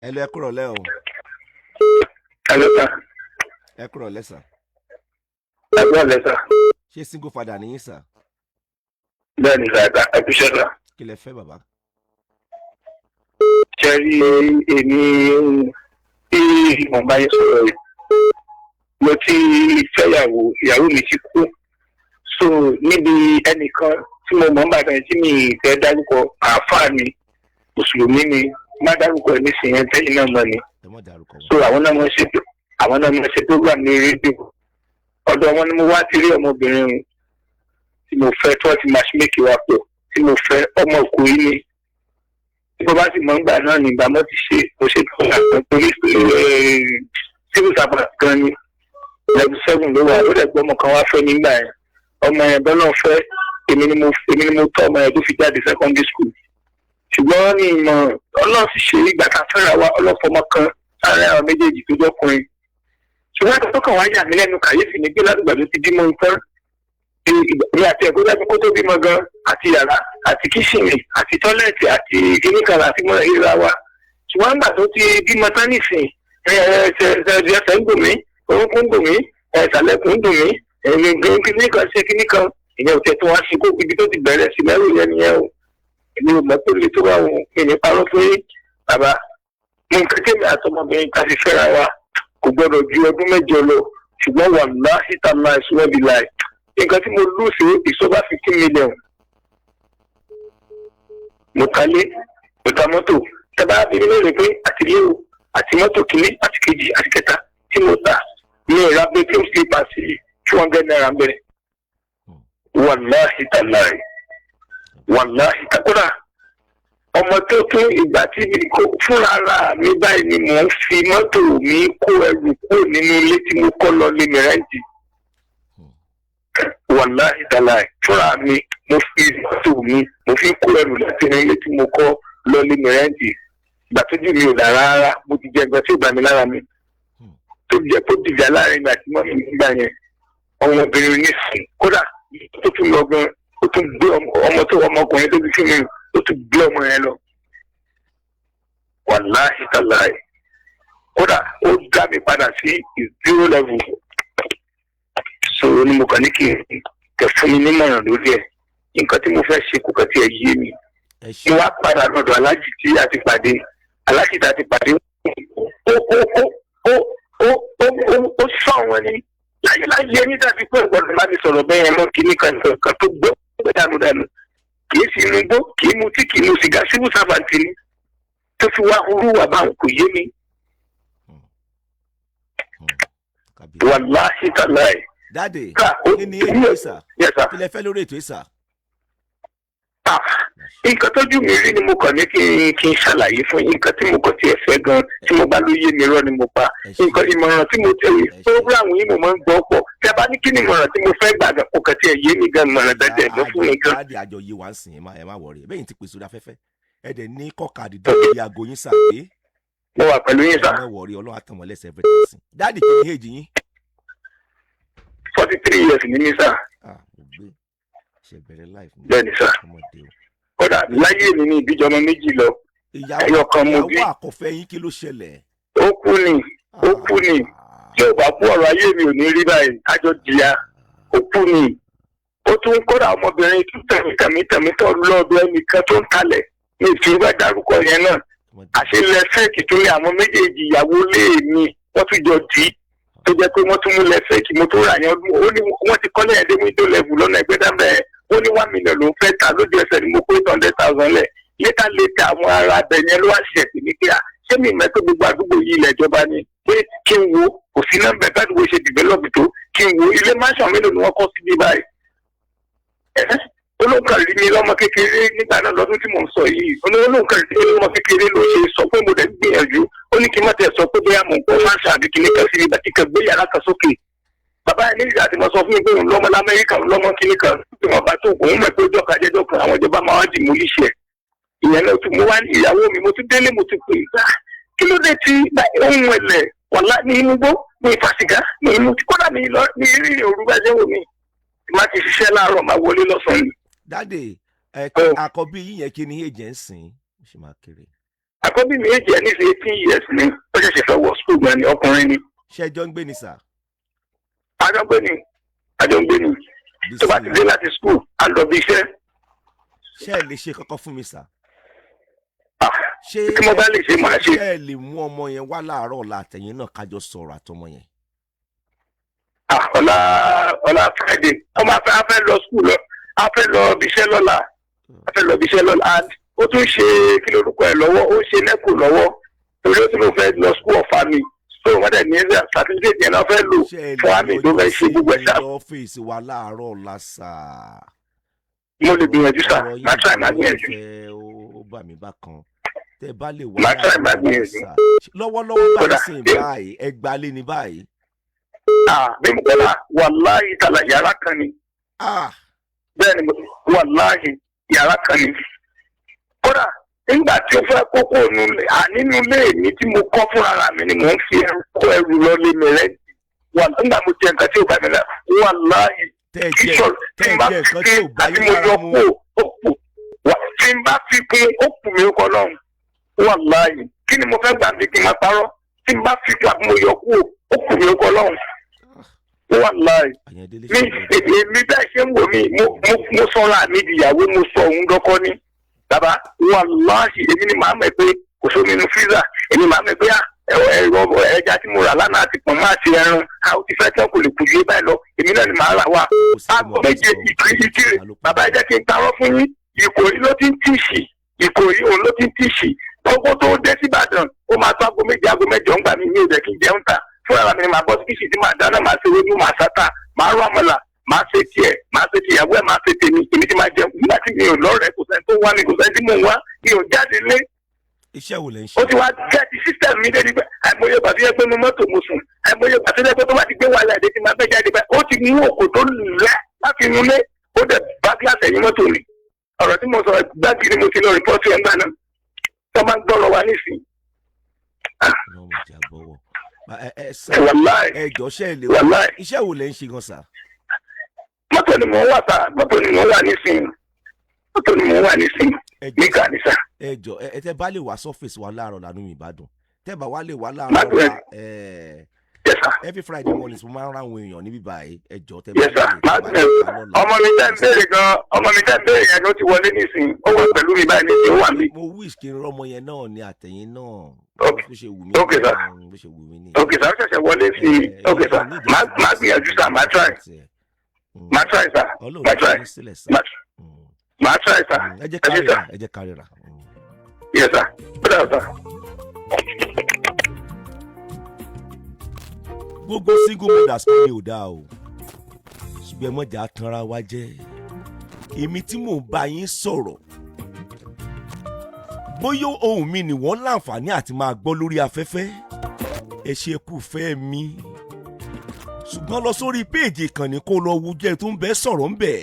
Ẹ lọ, ẹ kúrọ̀ lẹ́ o. Hello, sir. Ẹ kúrọ̀ lẹ́, sir. Ẹ kúrò lẹ́, sir. Ṣé single father nìyí, sir? Bẹ́ẹ̀ ni, sir, ẹ kúṣẹ́, sir. Kí lẹ fẹ́, bàbá? Ṣe rí èmi tí mo bá yín sọ̀rọ̀ yìí, mo ti fẹ́yàwó, ìyàwó mi ti kú. So níbi ẹnìkan tí mo mọ̀ ń bàtàn tí mi fẹ́ dárúkọ, àáfàá ni, mùsùlùmí ni, má dárúkọ ẹ̀ nísìnyẹn, tẹ́yìn náà mọ̀ ni. Ẹ má dárúkọ So wọn. àwọn náà mọ̀ ṣe program ní rédíò. Ọ̀dọ̀ wọn ni mo wá ti rí ọmọbìnrin tí mo fẹ́, tí wọ́n ti matchmake wa pọ̀, tí mo fẹ́. Ọmọ òkú yìí ni. Tí mo bá sì mọ̀ ńgbà náà nígbà mo ti ṣe, mo ṣe tó wà pé police, civil servant gan ni, level 7 ló wà. Ó dẹ̀ gbọ́ ọmọ kan wá fẹ́ nígbà yẹn. Ọmọ yẹn bọ́lá fẹ́, èmi ni mo tọ́ ọmọ yẹn tó fi jáde secondary school. Ṣùgbọ́n ní ìmọ̀ Ọlọ́run sì ṣe, ìgbà tá a fẹ́ra wa, ọlọ́fọmọ kan láàrin àwọn méjèèjì tó jọkùnrin. Ṣùgbọ́n tó kàn wá yà mí lẹ́nu, kàyéfì ni pé látìgbà tó ti bímọ nǹkan ní àti ẹ̀kọ́ dájú kó tó bímọ gan, àti yàrá àti kitchen àti toilet àti kíníkan àti mọ́ ìra wa. Ṣùgbọ́n nígbà tó ti bímọ tán nísìn, ẹsẹ̀ ń dùn mí, orúnkún ń dùn mí, ẹ̀sàlẹ̀kùn ń dùn mí, kíníkan ṣe kíníkan. Ìyẹn ò tẹ̀ tó wá sí kó ibi tó ti bẹ̀rẹ̀ sí mẹ́rù yẹn nìyẹn o. Èmi ò mọ̀ pé lè tó bá wọn. Mi ní parọ́ fún yín, bàbá. Mo ń kékeré àtọmọbìnrin ká fi fẹ́ra wa kò gbọ́dọ̀ ju ọdún 8 lọ. Ṣùgbọ́n wàláhì tàlá ìṣúná bí láì, nǹkan tí mo lose is over 15 million. Mo ta lé, mo ta mọ́tò. Tẹ́bá bí mi lóore pé àti ilé o àti mọ́tò kìíní àti kejì àti kẹta tí mo ta, mi ò ra bathroom slipper sí ₦200 ń bẹ̀rẹ̀. Wàláhì tàlá, wàláhì kódà ọmọ tó tún ìgbà tí mi kó fúnra ara mi báyìí ni mò ń fi mọ́tò mi kó ẹrù kúrò nínú ilé tí mo kọ́ lọ lé mi rent. Wàláhì tàláì, fúnra mi mo fi mọ́tò mi, mo fi kó ẹrù láti inú ilé tí mo kọ́ lọ lé mi rent. Ìgbà tójú mi ò dà rárá, mo ti jẹ nǹkan tí ò gbà mí lára mi, tó jẹ́ kó dìjà láàrin ìgbà tí mọ́mí mi gbà yẹn. Ọmọbìnrin nísìn, kódà tó tún lọ gan, ó tún gbé ọmọ tó ọmọkùnrin tó bí fún mi, ó tún gbé ọmọ yẹn lọ. Wàláhì tàláì, kódà ó dá mi padà sí zero level. So ní mo kàn ní kí n tẹ fún mi nímọ̀ràn lórí ẹ̀. Nǹkan tí mo fẹ́ ṣe kò kàn tí ẹ yé mi. Ẹ ṣe. Mo wá padà lọ́dọ̀ alájì tí a ti pàdé, alájì tí a ti pàdé. Ó ó ó ó ó ó ó ó sọ àwọn ni láyé láyé ní tàbí pé ìgbọ́dọ̀ bá mi sọ̀rọ̀ bẹ́ẹ̀ yẹn mọ́. Kíní kan kan tó gbé dànù dànù, kì í sì inú gbó, kì í mutí, kì í mu sìgá, civil servant ni, tó fi wá hurú wà báwọn, kò yé mi. Kábíyèsí. Wàláhì tàláì. Daddy, Ká, kí ni ètò ìsà? Yes, sir. Kí lẹ fẹ́ lórí ètò ìsà? Ah, nǹkan tójú mi rí ni mo kàn ní kí n ṣàlàyé fún yín. Nǹkan tí mo kàn tiẹ̀ fẹ́ gan, tí mo bá ló yé mi, rọ́ ni mo pa. Ẹ ṣé. Nǹkan ìmọ̀ràn tí mo tẹ̀lé Ẹ ṣé. program yìí, mo máa ń gbọ́ pọ̀. Tí a bá ní kí ni ìmọ̀ràn tí mo fẹ́ gbà gan, kò kàn tiẹ̀ yé mi gan, ìmọ̀ràn dẹ́dẹ̀ ló fún mi gan. Daddy, àjọ yìí wà ń sìn. Ẹ má worry. Bẹ́ẹ̀ ti pèsè orí afẹ́fẹ́, ẹ dẹ̀ ní kọ́kàdì dé aago yín sàgbé. Mo wà pẹ̀lú yín, Ẹ sir. má worry, Ọlọ́run àtàwọn lẹ́sẹ̀ everything sìn. Daddy, kí ni age yín? 43 years ní mi, sir. Ah, mo gbé ṣe bẹ̀rẹ̀ life ní Bẹ́ẹ̀ ni, sir. ọmọdé o. Kódà láyé mi ní ìbíjọ ọmọ méjì lọ. Ìyàwó Ẹyọ kan mo bí. Ìyàwó àkọ́fẹ́ yín, kí ló ṣẹlẹ̀? Ó kú ni, ó kú ni. Tí ò bá kú, ọ̀rọ̀ ayé mi ò ní rí báyìí. Àjọ jìyà, ó kú ni. Ó tún kódà ọmọbìnrin tún tẹ̀mí tẹ̀mí tẹ̀mí tó lọ́ọ̀dọ̀ ẹnìkan tó ń talẹ̀ ní ìtura dárúkọ yẹn náà. Àṣelẹ̀ fake tó ní àwọn méjèèjì, ìyàwó lé mi, wọ́n tún jọ dì í, tó jẹ́ pé wọ́n tún mú lẹ fake. Mo tó rà yẹn, ó ní wọ́n ti kọ́lé yẹn dé window level lọ́nà ẹgbẹ́dá bẹ́ẹ̀. Ó ní 1 million ló ń fẹ́ ta. Lójú ẹsẹ̀ ni mo kó 800,000 lẹ̀. Later later, àwọn ará abẹ yẹn ló wá ṣẹ̀ sí ní pé à, ṣé mi mọ̀ pé gbogbo àdúgbò yìí ilẹ̀ ìjọba ni, pé kí n wo kò sí nọ́mbẹ̀ bádùgbò ṣe develop tó, kí n wo ilé mansion mélòó ni wọ́n kọ́ sí bí báyìí. Olóńkà rí mi lọ́mọ kékeré nígbà náà, lọ́dún tí mò ń sọ yìí. Olóńkà rí mi lọ́mọ kékeré ló ṣe sọ pé mo dẹ̀ ń gbìyànjú. Ó ní kí n má tẹ̀ sọ pé bóyá mò ń kọ́ mansion àbí kíní kan sí ibà tí kan gbé yàrá kan sókè. Bàbá yẹn nígbà tí mo sọ fún mi pé òun lọ́mọ lamẹ́ríkà, òun lọ́mọ kíní kan tí wọ́n bá tó, òun mọ̀ pé ọjọ́ kan jẹ́jọ́ kan àwọn ìjọba máa wá demolish ẹ̀. Ìyẹn náà tún mo wá ní ìyàwó mi, mo tún délé, mo tún pè é gbà, kí ló dé tí ohun ẹlẹ̀ wàlá ní inú gbó ní ìfàsìgá ní inú kódà mi lọ ní rírì òru bá jẹ́ wò mí má ti ṣiṣẹ́ láàárọ̀, máa wọlé lọ́sàn-án ni. Daddy, ẹ Oh. àkọ́bí yín yẹn, kí ni age ẹ̀ ń sìn? Ó sì máa kéré. Àkọ́bí mi èjì ẹ̀ ní sí 18 years ni, ó ṣẹ̀ṣẹ̀ fẹ́ wọ school gan ni, ọkùnrin ni. Ṣé ẹ jọ ń gbé ni, sir? Àjọ ń gbé ni, àjọ ń gbé ni. Tó bá ti dé láti school, á lọ bí iṣẹ́. Ṣé ẹ lè ṣe kankan fún mi, sir? Ah, Ṣé tí mo bá lè ṣe, màá ṣe. Ṣé ẹ lè mú ọmọ yẹn wá láàárọ̀ ọ̀la, àtẹ̀yìn náà kájọ sọ̀rọ̀ àtọmọ yẹn? Ah, ọ̀la Friday, ọmọ afẹ́ lọ school lọ, afẹ́ lọ bí iṣẹ́ lọ́la, afẹ́ lọ bí iṣẹ́ lọ́la. And ó tún ṣe kí lórúkọ ẹ̀ lọ́wọ́, ó ṣe NECO lọ́wọ́, torí ó tún ló fẹ́ lọ school of army, so wọ́n dẹ̀ ní certificate yẹn náà fẹ́ lò Ṣé ẹ fún lè army tó fẹ́ ṣe gbogbo ẹ̀ ṣá. lọ́fíìsì wa láàárọ̀ ọ̀la, sir? Mo lè gbìyànjú, sir. Ọ̀rọ̀ yìí, Màá try, màá ọ̀rọ̀ yìí gbìyànjú. fẹ́ ó bà mí bákan. Tẹ́ bá lè wá Màá try, màá láàárọ̀ ọ̀la, gbìyànjú. sir. Lọ́wọ́lọ́wọ́ báyìí Kódà, sìn báyìí, ẹ gbalé ní báyìí? Ah, bí mo kọ́lá, wàláhì tàlà, yàrá kan ni. Ah. Bẹ́ẹ̀ ni, wàláhì, yàrá kan ni. Kódà nígbà tí ó fẹ́ kókó nínú ilé mi tí mo kọ́ fúnra mi ni mò ń fi ẹrù kó ẹrù lọ lé mi rẹ wà nígbà mo jẹ nǹkan tí ò bá mi lẹ, wàláhì. Tẹ́ ẹ jẹ Kíṣọ tẹ́ tí ẹ n bá jẹ fi nǹkan tí ò kún bá àti yín mo lára yọ mu. kó ó kù wà, tí n bá fi kún ó kù mí ó kọ lọ́hùn. Wàláhì, kí ni mo fẹ́ gbà bí kí n máa parọ́? Tí n bá fi kún àti mo yọ kú ó kù mí ó kọ lọ́hùn, wàláhì. Àyàndélé Mi ṣe èmi bẹ́ẹ̀ ṣe ń wò mí, mo sọ̀rọ̀ àmì ìdìyàwó, mo sọ òun dọ́kọ́ ní bàbá. Wàláhì, èmi ni màá mọ̀ pé kò sómi inú freezer. Èmi màá mọ̀ pé à, ẹ̀rọ ẹja tí mo rà lánàá àti pọ̀nmọ́ àti ẹran a ó ti fẹ́ tán, kò lè kù ju báyìí lọ. Èmi náà ni màá rà wá. Aago 7 ìkiri. Bàbá, ẹ jẹ́ kí n parọ́ fún yín, Ìkòyí ló ti ń tíṣì, Ìkòyí òun ló ti ń tíṣì. Gbogbo tó dé síbàdàn, ó máa tó aago 7, aago 8 ńgbà mi. Mi ò jẹ́ kí n jẹun ta fúnra mi ni màá bọ́ sí kíṣì tí màá dáná, màá ṣe ewédú, màá sátà, màá rọ àmàlà, màá ṣe tiẹ̀, màá ṣe tìyàwó ẹ̀, màá ṣe tèmi. Èmi ti máa jẹun nígbà tí mi ò lọ́rẹ̀ẹ́, kò sẹ́ni tó wá mi, kò sẹ́ni tí mò ń wá, mi ò jáde lé. Iṣẹ́ wo lẹ ń ṣe? Ó ti wá gẹ́ẹ̀tì system mi débi pé àìmọye ìgbà tó yẹ pé mo mọ́tò mo sùn, àìmọye ìgbà tó yẹ pé tó bá ti gbé wàhálà èdè tí máa fẹ́ jáde báyìí, ó ti mú òkò tó lẹ́ láti inú ilé, ó dẹ̀ bá gíláàsì ẹ̀yìn mọ́tò mi. Ọ̀rọ̀ tí mo sọ, gbági ni mo ti lọ report ẹ̀ ńgbà náà tó máa ń gbọ́rọ̀ wa nísìnyí. Ọlọ́run jẹ́ àgbọ̀wọ̀. Ẹ sir, Wàláì. ẹ jọ, ṣe ẹ lè Wàláì. Iṣẹ́ wo lẹ ń ṣe gan, sir? Mọ́tò ni mò ń wà sá, mọ́tò ni mò ń wà nísìnyí, mọ́tò ni mò ń wà nísìnyí. Ẹ jọ, Nígbà ní sá. ẹ jọ, ẹ tẹ́ bá lè wá sọ́fíìsì wa láàárọ̀ lànà mi Ìbàdàn, tẹ́ bá wá lè wá Má láàárọ̀ gbé- ọ̀la ẹ Yes, sir. every Friday mornings mo máa ń ráwọn èèyàn níbí báyìí. Ẹ jọ, tẹ́ bá Yes, sir. lè Má wá gbé- lọ́la. Ọmọ mi tẹ́ ń béèrè gan, ọmọ mi tẹ́ ń béèrè yẹn ló ti wọlé nísìnyí, ó wà pẹ̀lú mi báyìí nísìnyí, ó wà mí. Mo wish kí n rọ́mọ yẹn náà ní àtẹ̀yìn náà. Okay. Bó ṣe wù mí. Okay, sir. Bó ṣe wù mí ní. Ok sir, ó ṣẹ̀ṣẹ̀ wọlé sí i. Ok sir, má gbìyànjú sir, má try, má try sir. Ọlọ́run Má try. ní sílẹ̀, sir. Má try sir. Ẹ jẹ́ Ẹ ṣé, sir. kárìíra, ẹ jẹ́ kárìíra. Yes sir, ó dà, sir. Gbogbo single mothers pé mi ò dáa o, ṣùgbọ́n ẹ mọ̀jà tanra wa jẹ́. Èmi tí mò ń bá yín sọ̀rọ̀, bóyá ohùn mi ni wọ́n láǹfààní àti máa gbọ́ lórí afẹ́fẹ́, ẹ ṣe kú fẹ́ mi, ṣùgbọ́n lọ sórí péèjì ìkànnì kó lọ wo jẹ́ tó ń bẹ́ sọ̀rọ̀ ń bẹ̀,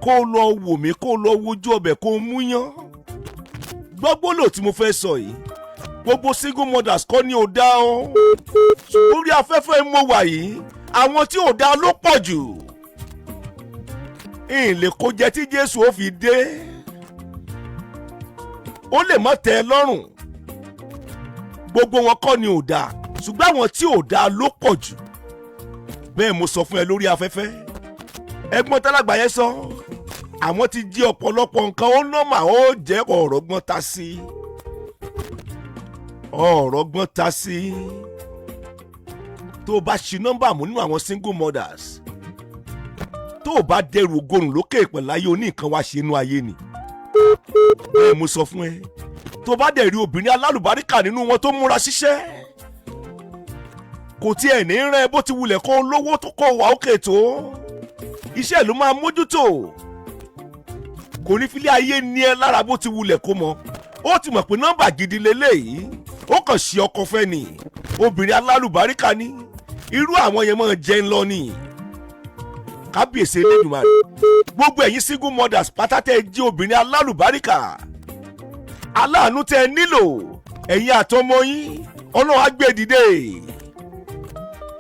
kó lọ wò mí, kó lọ wojú ọbẹ̀, kó mú yán gbọ́gbólò tí mo fẹ́ sọ yìí. Gbogbo single mothers kọ́ ni ò dá o, ṣùgbọ́n orí afẹ́fẹ́ mo wà yìí, àwọn tí ò dá ló pọ̀ jù. Ìlè kó jẹ tí Jésù ó fi dé, ó lè má tẹ́ ẹ lọ́rùn. Gbogbo wọn kọ́ ni ò dá, ṣùgbọ́n àwọn tí ò dá ló pọ̀ jù. Bẹ́ẹ̀ mo sọ fún ẹ lórí afẹ́fẹ́. Ẹ̀gbọ́n tálágbà yẹn sọ àwọn ti jí ọ̀pọ̀lọpọ̀ nǹkan, ó nọ́mà, ó jẹ́ ọ̀rọ̀ gbọ́n ta sí, ọ̀rọ̀ gbọ́n ta sí. Tó o bá ṣi nọ́mbà mú nínú àwọn single mothers, tó o bá dẹrù ògorùn lókè ìpẹ̀láyé, oní nǹkan wá ṣe inú ayé ni. Bẹ́ẹ̀ mo sọ fún ẹ. Tó o bá dẹ̀ rí obìnrin alálùbáríkà nínú wọn tó múra ṣiṣẹ́, kò tiẹ̀ ní rẹ́ bó ti wulẹ̀ kó lówó tó kó wà ókè tó, iṣẹ́ ló máa mójútó, kò ní filé ayé ní ẹ lára bó ti wulẹ̀ kó mọ. Ó ti mọ̀ pé nọ́mbà gidi leléyìí, ó kàn ṣe ọkọ fẹ́ ni, obìnrin alálùbáríkà ni. Irú àwọn yẹn máa jẹ́ ńlọ ni. Kábíyèsí Elédùmarè, gbogbo ẹ̀yin single mothers pátá tẹ́ ẹ jí obìnrin alálùbáríkà aláàánú tẹ́ ẹ nílò, ẹ̀yin àtọmọ yín, Ọlọ́run á gbé dìde.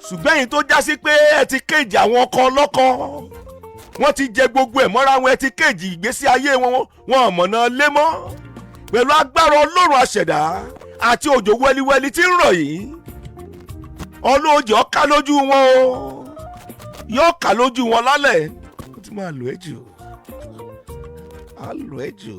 Ṣùgbọ́n ẹ̀yin tó já sí pé ẹ ti kéjì àwọn ọkọ ọlọ́kọ Wọ́n ti jẹ gbogbo ẹ̀ mọ́ra wọn, ẹ ti kéèjì ìgbésí ayé wọn, wọn ò mọ̀nà lé mọ́. Pẹ̀lú agbára Ọlọ́run àṣẹ̀dá àti òjò wẹ́líwẹ́lí tí ń rọ̀ yìí, ọlọ́jọ́ ká lójú wọn o, yóò ká lójú wọn lálẹ́. Ó ti máa lò ẹ́ jù, á lò ẹ́ jù.